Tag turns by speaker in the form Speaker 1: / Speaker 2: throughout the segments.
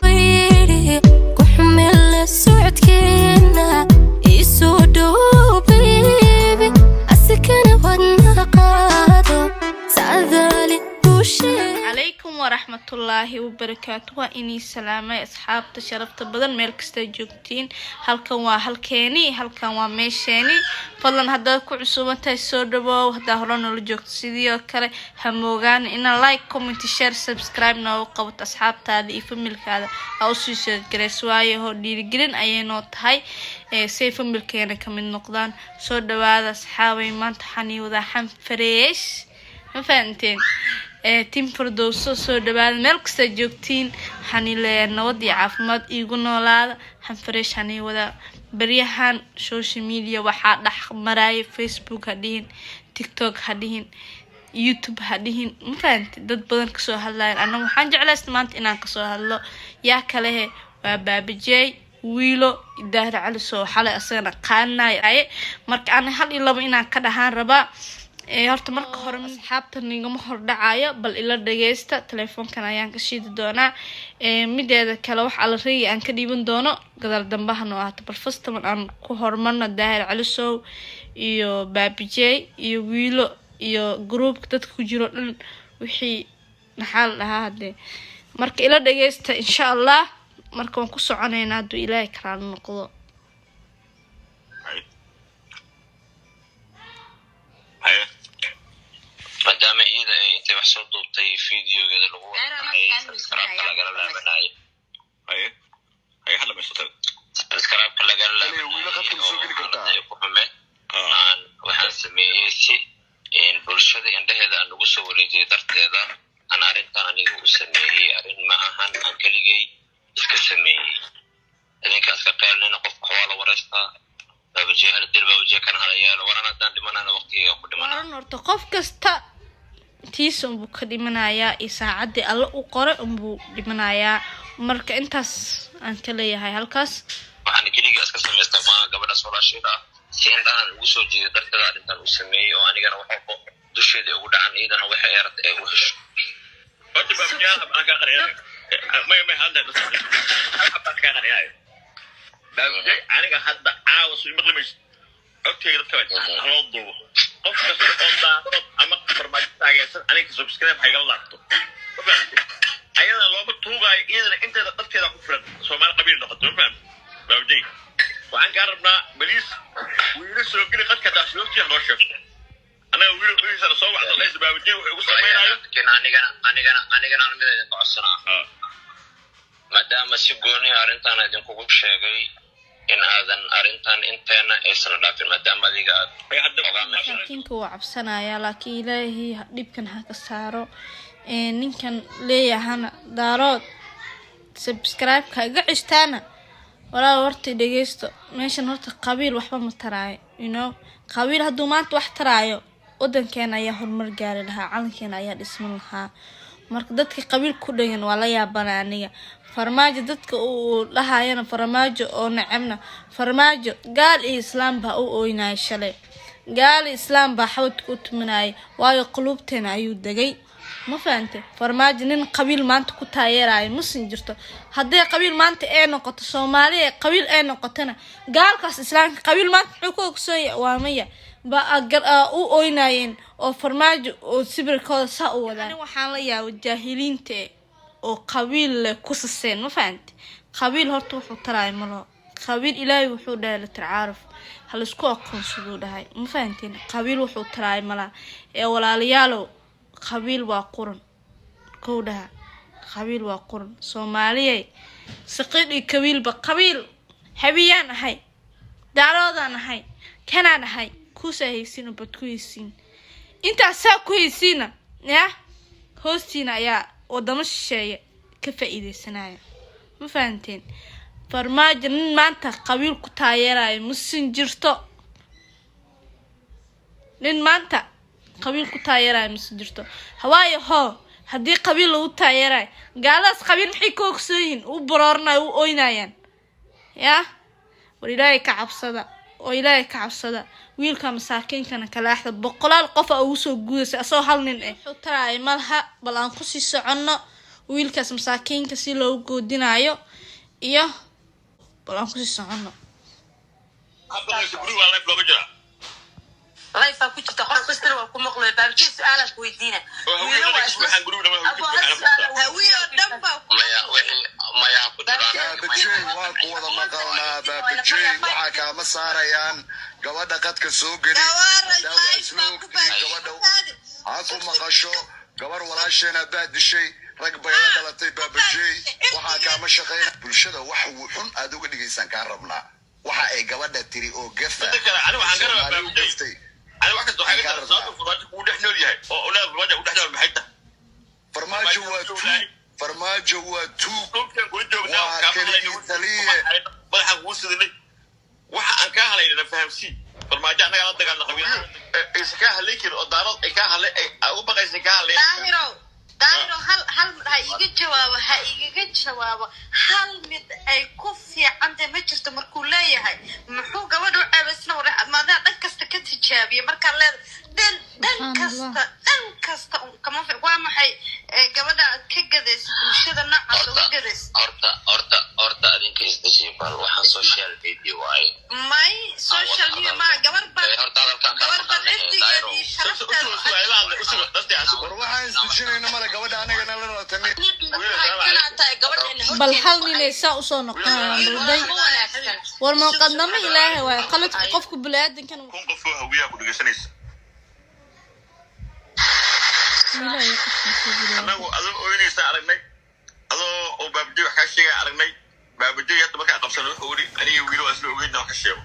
Speaker 1: Yidhi ku xumila socodkeena isoo dhow, baby, asikana wadna qaado saadaali guushee.
Speaker 2: Calaykum waraxmatullaahi wabarakaatu. Waa inii salaamay, asxaabta sharafta badan, meel kastaa joogtiin. Halkan waa halkeeni, halkan waa meesheeni. Fadlan, haddaad ku cusuban tahay, soo dhawoow. Haddaa hore noola joogto, sidii oo kale ha moogaan inaa like, comment, share, subscribe noogu qabato, asxaabtaada iyo familkaada aa usii sheergareys, waayo hoo dhiirigelin ayay noo tahay say familkeena kamid noqdaan. Soo dhawaada, asxaabay. Maanta waxaan ii wadaa xan fresh, ma fahanteen? Team Fardowso, soo dhawaada meel kastaa joogtiin. Waxaan ii leeyahay nabad iyo caafimaad iigu noolaada. Xan fresh aan ii wadaa. Baryahan social media waxaa dhex maraya, Facebook ha dhihin, TikTok ha dhihin, YouTube ha dhihin, ma fahanti, dad badan kasoo hadlayan. Anna waxaan jeclaysta maanta inaan kasoo hadlo. Yaa kalehe? Waa Baabajey, Wiilo Daahir Cali soo xalay asagana qaanay. Marka ana hal iyo laba inaan ka dhahaan rabaa. Horta marka hore, asxaabta, nigama hordhacayo, bal ila dhageysta. Telefoonkan ayaan ka shiidi doonaa. Mideeda kale, wax alla regi aan ka dhiiban doono gadaal dambaha noo ahaato. Bal fastaman aan ku hormarno Daahir Calisow iyo Baabijey iyo Wiilo iyo groupka dadka ku jiro dhan. Wixii maxaa la dhahaa hadee? Marka ila dhageysta, insha Allah. Marka waan ku soconaynaa hadduu Ilaahay karaalo noqdo.
Speaker 3: Haye.
Speaker 4: Maadaama iyada ay intay wax soo duubtay videogeeda lagu wada subscribe-ka lagala laabanaayo.
Speaker 3: Haye, haye, ha dhamaysto.
Speaker 4: Subscribe-ka lagala
Speaker 5: Tani, wiilo khadka ma soo geli kartaa?
Speaker 4: Xaaladda ay ku xumeed aan waxaan sameeyey si bulshada indhaheeda aan ugu soo wareejiyay darteeda aan arrintan aniga u sameeyey. Arrin ma ahan aan keligay iska sameeyey. Idinkaas ka qeylnina, qofka waa la wareystaa. Baabajee hala dil, baabajee kan hala yeelo. Waran haddaan dhimanana waqtigayga ku dhimana.
Speaker 2: Waran horta qof kasta tiisa unbuu ka dhimanayaa iyo saacaddii Alle u qoray unbuu dhimanayaa. Marka intaas aan ka leeyahay halkaas.
Speaker 4: Waxaan keligaa iska samaystaa maaha. Gabadhaas walaasheeda ah si indhahan ugu soo jeeday darteeda arrintan u sameeyey, oo anigana wax walbo dusheeda ugu dhacan, iyadana waxay ay rabta ay u hesho.
Speaker 3: Horta Baabajee aan kaa qariyay. May hadda hal xabaan kaa qariyay. Baabajee, aniga hadda caawa soo maqli maysid. Codkayga dadka baa loo duubo. Qof kasta oo Daarood ama Farmaajo taageersan, aniga subscribe ha igala laabto. Ma fahamtay? Ayadana looma tuugaayo, iyadana inteeda dadkeeda ku filan. Soomaali qabiil noqoto, ma fahamtay? Baabajee, waxaan kaa rabnaa, baliis, wiilo soo geli qadka daasloogtiya noo sheegto. Anaga wiil wiilkiisana soo wacdo leys Baabajee wuxuu igu samaynayo.
Speaker 4: Laakiin anigana hal mid idinka codsanaa, maadaama si gooni arrintan idinkugu sheegay, in aadan arrintan inteena aysan dhaafin, maadaama adiga aad
Speaker 3: Ay hadda
Speaker 4: ogaa meesha.
Speaker 2: Masaakiinka wuu cabsanayaa, laakiin Ilaahay dhibkan ha ka saaro. Ninkan leeyahana Daarood subscribe-ka iga cishtaana. Walaal, horta dhegeysto. Meeshan horta qabiil waxba ma taraayo. Qabiil hadduu maanta wax taraayo, wadankeena ayaa horumar gaari lahaa, calankeena ayaa dhisman lahaa. Marka dadka qabiil ku dhegan waa la yaabana aniga. Farmaajo dadka uu dhahayana, Farmaajo oo nacabna, Farmaajo gaal iyo islaam baa u ooynaya shalay, gaal iyo islaam baa xabadka u tumanayay, waayo quluubteena ayuu degay. Ma fahante? Farmaajo nin qabiil maanta ku taageerayo masin jirto. Haddii qabiil maanta ee noqoto, Soomaaliya qabiil ee noqotona, gaalkaas islaamka qabiil maanta muxuu ku ogsoon yahay? Waa maya. Ba u ooynayeen oo Farmaajo oo sibirkooda saa u wadaan. Waxaan la yaabay jaahiliinta oo qabiil leh ku saseen. Ma fahante? Qabiil horta wuxuu taraayo malo. Qabiil Ilaahay wuxuu dhahay la tacaaruf, ha laisku aqoonsaduu dhahay. Ma fahanteen? Qabiil wuxuu taraayo malaha. Ee walaalayaalow, qabiil waa quran kow dhaha, qabiil waa quran. Soomaaliyay, saqiir iyo kabiilba, qabiil Habiyaan ahay, Daaroodaan ahay, kanaan ahay, kuusaa haysiin oo bad ku haysiin. Intaas saa ku haysiina yah, hoostiina ayaa wadamo shisheeye ka faa-iideysanaya. Ma fahanteen? Farmaajo nin maanta qabiil ku taageerayo masin jirto. Nin maanta qabiil ku taageerayo masin jirto. Hawaayo hoo, haddii qabiil lagu taageerayo, gaaladaas qabiil maxay ka ogsoon yihiin? U barooranayo, u oynayaan. Yah, war Ilaahay ka cabsada. Oo Ilaahay ka cabsada, wiilka masaakiinkana kalaaxda boqolaal qof a ugu soo guudaysa asagoo hal nin ah wuxuu taraaya malaha. Bal aan kusii soconno wiilkaas masaakiinka si loogu goodinayo iyo bal aan kusii soconno.
Speaker 3: Guriga waa live looga jiraa.
Speaker 5: Live ku jirta, qof kastana waa ku maqlay. Baabjey, su-aalaan ku weydiina.
Speaker 3: Oo
Speaker 5: Wiilo
Speaker 3: haweeneyda
Speaker 5: waa
Speaker 3: ka
Speaker 5: isla
Speaker 3: buuxaan guriga dhama.
Speaker 5: Abo, hal su'aal.
Speaker 6: Hawiyo dhan baa ku
Speaker 4: Maya, wixii maya ku jiraan.
Speaker 7: Baabajey, waa ku wada maqalnaa. Baabajey, waxaa kaama saarayaan gabadha qadka soo geli.
Speaker 6: Gawaara.
Speaker 7: Haddaa waa
Speaker 6: Live
Speaker 7: isla
Speaker 6: baa ku
Speaker 7: ogtihiin gabadha ha ku maqasho. Gabar walaasheena baa dishay, rag bay la dhalatay. Baabajey, waxaa kaama shaqeyna bulshada. Wax xun aad uga dhigaysaan kaa rabnaa. Waxa ay gabadha tiri oo gafa
Speaker 3: Midda kale, ani waxaan ka rabaa
Speaker 7: Soomaali u
Speaker 3: Baabajey.
Speaker 7: gaftay.
Speaker 3: Ani wax kasta waxaa ka daran sababta Farmaajo kugu dhex nool yahay oo olaad Farmaajo ku dhex nool maxay tahay?
Speaker 7: Farmaajo waa tuug, Farmaajo waa tuug.
Speaker 3: Dhulkan kula joognaa.
Speaker 7: Waa
Speaker 3: Kaa
Speaker 7: keligii
Speaker 3: maqlayna,
Speaker 7: taliye.
Speaker 3: madaxaan kugu sidinay. Waxa aan kaa halaynana fahamsiin. Farmaajo annagaa la dagaalna qabiil aysan kaa hadlay karin oo daarood ay kaa hadlay ay uga baqaysa kaa hadlay.
Speaker 6: Daahirow, Daahirow, hal hal ha iiga jawaabo, ha igaga jawaabo. Hal mid ay ku fiican tahay ma jirto. Markuu leeyahay muxuu gabadha u ceebaysna war maadaa dhan kasta ka tijaabiya markaa leeda dhan dhan
Speaker 2: Subxaan.
Speaker 6: kasta, dhan kasta un kama waa maxay gabadha aad ka gadaysa bulshada noocaas uga gadaysa?
Speaker 4: Horta adinka isdejiye bal. Waxaan social media waaye.
Speaker 6: May, social media maa gabar baa
Speaker 4: Ee, horta hadalkan kala
Speaker 6: gabar baa
Speaker 4: maqalnay.
Speaker 6: cirdigeeda
Speaker 4: Daahiro.
Speaker 6: iyo sharafteeda.
Speaker 7: War waxaan isdejinayna male. Gabadha anagana la dhalatay.
Speaker 2: Bal hal ninay saa usoo noqonayaan balday. War maqadnamo Ilaahay waaye qaladka qofka biniaadankan.
Speaker 3: 1000 qof oo Hawiyaha ku dhegeysanaysa.
Speaker 2: Ilaahay qofkiisa biniaadan.
Speaker 3: Annagu adoo oynaysa aragnay, adoo oo Baabajey wax kaa sheegaya aragnay. Baabajey hadda markaa qabsano wuxuu yidhi aniga wiilo waa isla ogeydna wax ka sheego.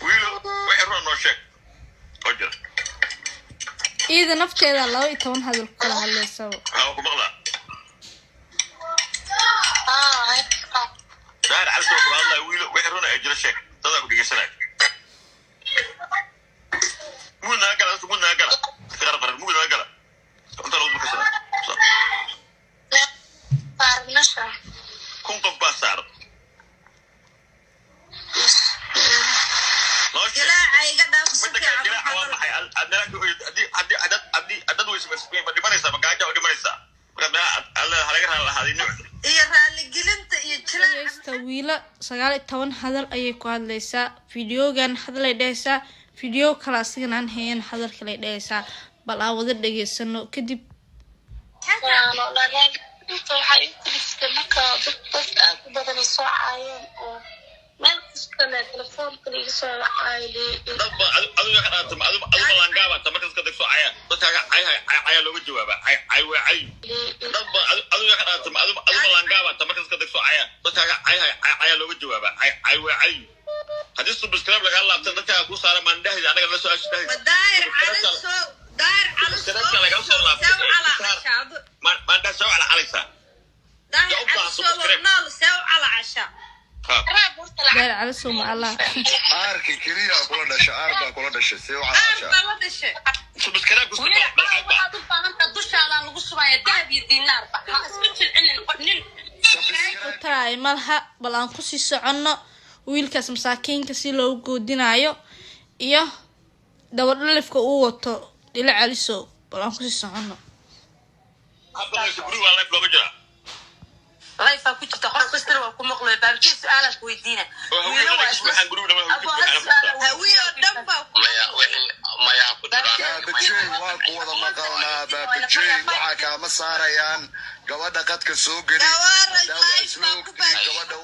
Speaker 3: Wiilo, waxay runa noo sheeg oo jira.
Speaker 2: Iyada nafteeda 12 hadal ku kala hadlaysaba.
Speaker 3: Waxaa ku maqlaa Daahir Cali soo kula hadlaya. Wiilo, wixii runa ee jira sheeg, dadaa ku dhegeysanaya. Mugud naga gala, mugud naga gala, dadka qaar qarar mugud naga gala inta lagu dulkasana. 1000 qof baa saaran, noo sheeg.
Speaker 6: Dilaaca iga dhaaf si
Speaker 3: Midda kale
Speaker 6: fiican.
Speaker 3: Dilaaca waa maxay? Aad meelaha ka oyid haddii haddaad weyso ma dhimanaysaa? Ma gaaja oo dhimanaysaa? Markaad meelaha aad leedahay halaga raali lahaaday nooc.
Speaker 6: Iyo raaligelinta iyo jilaaca.
Speaker 2: Dhegeysta wiila, 19 hadal ayay ku hadlaysaa. Videogan hadalay dhehaysaa, video kale asigan aan hayan hadal kaley dhehaysaa. Bal aan wada dhegeysano kadib.
Speaker 8: Inta waxaa ii kaliftay marka dad aad u badan ay soo caayeen oo meel kastana telefoonka liiga soo wacaayo.
Speaker 3: Dad ba adigu ka dhaata adigu malangaabata marka dadka degso caya dadkaaga cay caya looga jawaaba. Cay cay waa cay. Dad ba adigu ka dhaata adigu malangaabata marka dadka degso caya dadkaaga cay caya looga jawaaba. Cay cay waa cay. Haddii subscribe lagaa laabta dadkaaga kuu saara maandhahdi anaga la soo ashdahay.
Speaker 6: Ma Daahir Cali soo, Daahir Cali soo
Speaker 3: Subscribe-ka lagala soo laabtay.
Speaker 6: see u calaacashaa?
Speaker 3: Maandhaha soo calcalaysaa.
Speaker 6: Daahir
Speaker 3: Yaa u
Speaker 6: Cali
Speaker 3: baahan
Speaker 6: soo
Speaker 3: subscribe.
Speaker 6: nool see u calaacashaa?
Speaker 3: Ha.
Speaker 2: Daahir Cali soo ma Allah.
Speaker 7: Aarka keliya kula dhashay, aar baa kula dhashay, see u
Speaker 6: Aar
Speaker 7: calaashaa.
Speaker 6: baa la dhashay.
Speaker 3: Subscribe ku
Speaker 5: Wiil, waxaad u baahantaa dushaadaan lagu shubaya dahab iyo diinaarba. Ha isku jilcinin nin.
Speaker 2: Taraay malaha. Bal aan kusii soconno wiilkaas masaakiinka si loogu goodinayo iyo dabadhalifka uu wato dhilo calisow. Bal aan kusii soconno.
Speaker 3: Guriga waa live looga jiraa.
Speaker 5: Live ku jirta, qof kastana waa ku maqlay. Baabjey, su-aalaan ku weydiina.
Speaker 3: Oo
Speaker 5: Wiilo
Speaker 3: haweeneyda
Speaker 5: waa
Speaker 3: ka
Speaker 5: isla
Speaker 3: buuxaan guriga dhama.
Speaker 5: Abo, hal su'aal.
Speaker 6: Hawiyo dhan baa ku
Speaker 4: Maya, wixii maya ku jiraan.
Speaker 7: Baabajey, waa ku wada maqalnaa. Baabajey, waxaa kaama saarayaan gabadha qadka soo geli.
Speaker 6: Gawaara.
Speaker 7: Haddaa waa
Speaker 6: Live
Speaker 7: isla
Speaker 6: baa ku
Speaker 7: ogtihiin gabadha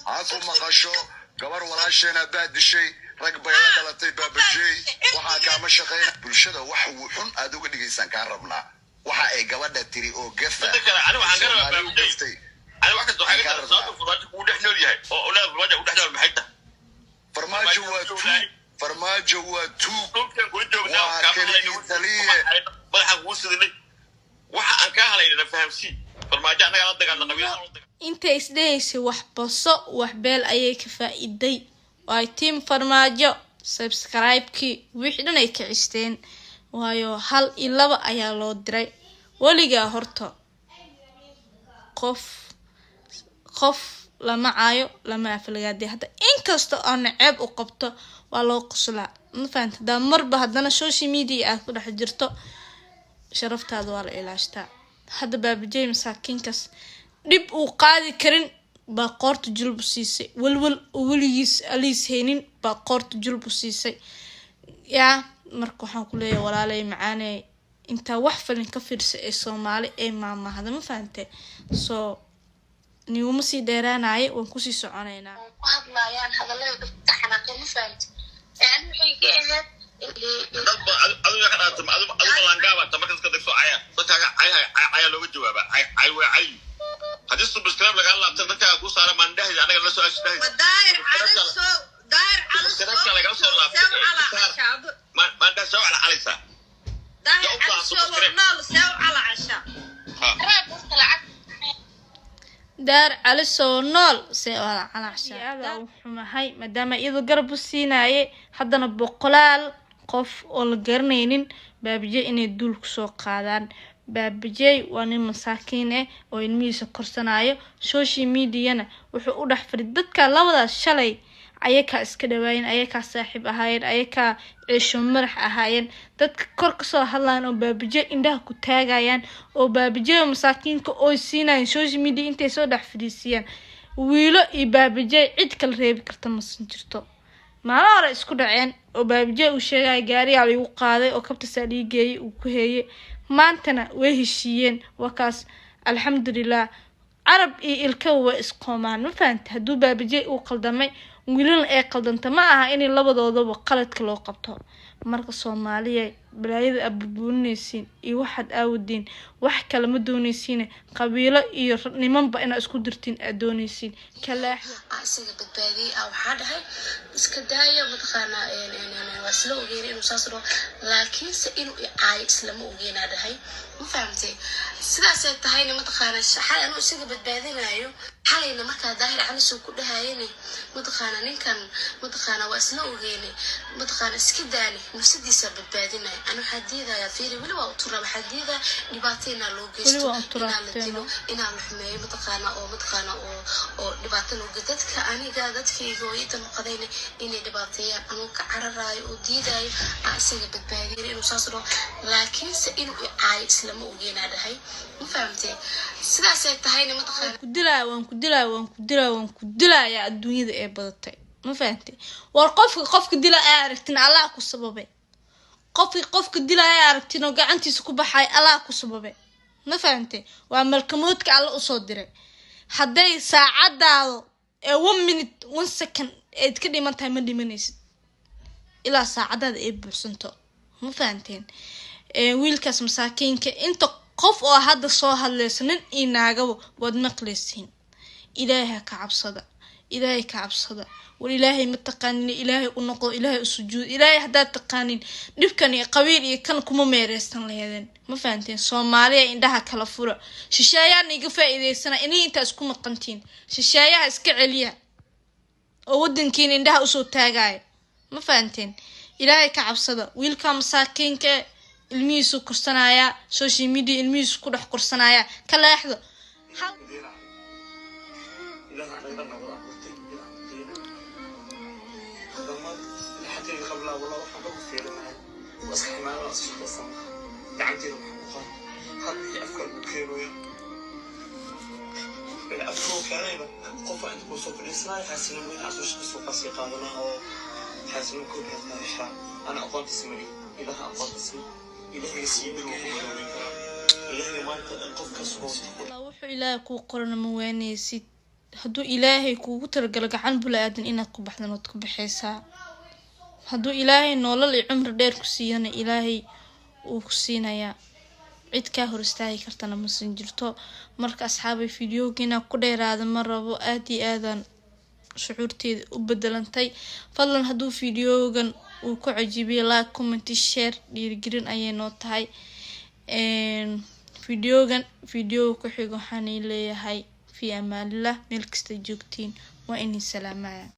Speaker 7: ha ku maqasho. Gabar walaasheena baa dishay, rag bay la dhalatay. Baabajey, waxaa kaama shaqeyna bulshada. Wax xun aad uga dhigaysaan kaa rabnaa. Waxa ay gabadha tiri oo gafa
Speaker 3: Midda kale, ani waxaan ka rabaa
Speaker 7: Soomaali u
Speaker 3: Baabajey.
Speaker 7: gaftay.
Speaker 3: Ani wax kasta waxaa ka daran sababta Farmaajo kugu dhex nool yahay oo olaad Farmaajo ku dhex nool maxay tahay?
Speaker 7: Farmaajo waa tuug, Farmaajo waa tuug.
Speaker 3: Dhulkan kula joognaa.
Speaker 7: Waa
Speaker 3: Kaa
Speaker 7: keligii
Speaker 3: maqlayna,
Speaker 7: taliye.
Speaker 3: madaxaan kugu sidinay. Waxa aan kaa halaynana fahamsiin. Farmaajo annagaa la dagaalna qabiil.
Speaker 2: Intay isdhehaysay wax baso wax beel ayay ka faa-iiday. Waay team Farmaajo subscribe-kii wixii dhan ay kicisteen, waayo hal iyo laba ayaa loo diray. Weligaa horta qof qof Lama caayo, lama aflagaadiyo. Hadda inkasta oo naceeb u qabto, waa loo qoslaa, ma fahanta? Hadaa marba haddana social media aad ku dhex jirto, sharaftaada waa la ilaashtaa. Hadda Baabajey masaakiinkaas dhib uu qaadi karin baa qoorta julbu siisay, walwal oo weligiis aliis haynin baa qoorta julbu siisay. Yaa marka waxaan ku leeyahay, walaalay macaaney, intaa wax falin ka fiirsa ee Soomaali ee maamahda, ma fahante? Soo niguma sii dheeraanaye, waan kusii soconaynaa.
Speaker 8: Oo ku hadlaayaan hadallada dadka xanaaqay, ma fahamti? Yani waxay ka ahayd
Speaker 3: Dad ba adigu ka dhaata, adigu langaabata marka dadka degso caya, dadkaaga cayha caya looga jawaaba. Cay cay waa cay. Haddii subscribe lagaa laabta, dadkaaga kuu saara maandhahdi anaga la soo ashdahay.
Speaker 6: Daahir Calasow, Daahir
Speaker 3: Subscribe-ka lagala soo laabtay.
Speaker 6: Calasow calacashaa.
Speaker 3: Maandhah soo calcalaysaa.
Speaker 6: Daahir
Speaker 3: Yaa u baahan
Speaker 6: Calasow
Speaker 3: subscribe.
Speaker 6: Nool see u calacashaa?
Speaker 3: Ha.
Speaker 8: Reeb dadka lacag.
Speaker 2: Daar Calisoo nool see aada u xumahay, maadaama iyadoo garab u siinaye, haddana boqolaal qof oo la garanaynin Baabijey inay duul kusoo qaadaan. Baabijey waa nin masaakiin ah oo ilmihiisa korsanayo, social mediana wuxuu u dhex fadhi dadka labadaas. Shalay ayakaa iska dhawaayeen, ayakaa saaxiib ahaayeen, ayakaa ceesho madax ahaayeen. Dadka kor kasoo hadlayan oo Baabijey indhaha ku taagayaan oo Baabijey masaakiinka oy siinayaan social media intay soo dhex fadhiisiyaan, wiilo iyo Baabijey cid kala reebi karta masan jirto. Maalin hore isku dhaceen oo Baabijey uu sheegaya gaariyaa lagu qaaday oo kabtasaa dhiigeeyay uu ku heeyay. Maantana way heshiiyeen, waa kaas, alxamdulilah. Carab iyo ilkaba waa isqoomaan, ma fahanta? Hadduu Baabijey uu qaldamay, wiilana ay qaldanta, ma aha inay labadoodaba qaladka loo qabto. Marka Soomaaliya, balaayada aad burburinaysiin iyo waxaad aawadiin, wax kale ma doonaysiin, qabiilo iyo nimanba inaad isku dirtiin aad doonaysiin. Kalaaxda.
Speaker 8: Aa isaga badbaadiyey. Aa waxaa dhahay iska daaya, mataqaanaa, waa isla ogeyn inuu saas dhaho, laakiinse inuu i caayo islama ogeynaa dhahay, ma fahamtay? Sidaasay tahayna, mataqaanaa, xalay anuu isaga badbaadinayo, xalayna markaa Daahir Calisoo ku dhahayene, mataqaanaa, ninkan, mataqaanaa, waa isla ogeyne, mataqaanaa, iska daani, nafsadiisa badbaadinaya. Ani waxaa diidayaa, fiiri, weli waa u turaa, waxaa diidaya dhibaato inaa loo
Speaker 2: Weli
Speaker 8: geysto,
Speaker 2: waa u turaa,
Speaker 8: inaa la dilo, inaa la xumeeyo, mataqaana, oo mataqaana oo dhibaato loo geysto dadka aniga dadkayga oo ii damqadayna inay dhibaateeyaan, anuu ka cararaayo oo diidaayo. Aa isaga badbaadiyay inuu saas dhaho, laakiinse inuu i caayo islama ogeynaa dhahay, ma fahamtay? Sidaasay tahayna, mataqaana.
Speaker 2: Ku dilaya, waan ku dilaya, waan ku dilaya, waan ku dilaya. Adduunyada ee badatay, ma fahantay? War qofka qofka dila ay aragtin, Allah ku sababay. Qofki qofka dilaya ay aragtin oo gacantiisa ku baxay, Allah ku sababay, ma fahantay? Waa malkamoodka Alla usoo diray. Hadday saacadaado ee 1 minute 1 second eed ka dhiman tahay, ma dhimanaysid ilaa saacadaada ay buuxsanto, ma fahanteen? Wiilkaas masaakiinka, inta qof oo hadda soo hadlaysa, nin iyo naagaba, waad maqlaysiin. Ilaahay ha ka cabsada, Ilaahay ka cabsada. War Ilaahay ma taqaanin? Ilaahay u noqdo, Ilaahay u sujuud. Ilaahay haddaad taqaanin, dhibkan iyo qabiil iyo kan kuma meereysan laheedeen, ma fahanteen? Soomaaliya, indhaha kala fura. Shisheeyaana iga faa'iideysana inay intaa isku maqantiin. Shisheeyaha iska celiya oo wadankiina indhaha usoo taagaya, ma fahanteen? Ilaahay ka cabsada. Wiilka masaakiinka ilmihiisu korsanayaa, social media ilmihiisu ku dhex korsanayaa. Ka leexdo.
Speaker 9: Ilaah anaga nabad abuurtay, Ilaah diina hadama laxatayga qablaa. Wallah, waxaan ka fiirinahay waa iska ximaanada, iska shaqaysan gacanteeda waxaan ku qaad had wixii afka lagu keenayo, wixii afka uu keenayba. Qof waa inta kuu soo fadhiisanaya xaasinimo in aad soo shaqayso, kasii qaadanaa oo xaasinimo koobiyaad kaa heshaa. Ana aqoontiisa mali, Ilaah aqoontiisa, Ilaahiga sii bil wuu ku madoobeyn karaa. Ilaahiga maanta qof kasta oo
Speaker 2: Allah wuxuu Ilaahay kuu qorana ma waanaysid. Hadduu Ilaahay kuugu talagalo gacan bula-aadan inaad ku baxdan, waad ku baxaysaa. Hadduu Ilaahay noolal iyo cumri dheer ku siiyana, Ilaahay uu ku siinayaa, cid kaa hor istaagi kartana masan jirto. Marka asxaabay, fideogiina ku dheeraada ma rabo, aad iyo aadan shucuurteeda u bedelantay. Fadlan hadduu fideogan uu ku cajibiyay, like, comment, share, dhiirigelin ayay noo tahay. Fideogan videoga ku xigo waxaan leeyahay fi amaanillah. Meel kasta joogtiin waa inay salaamaya.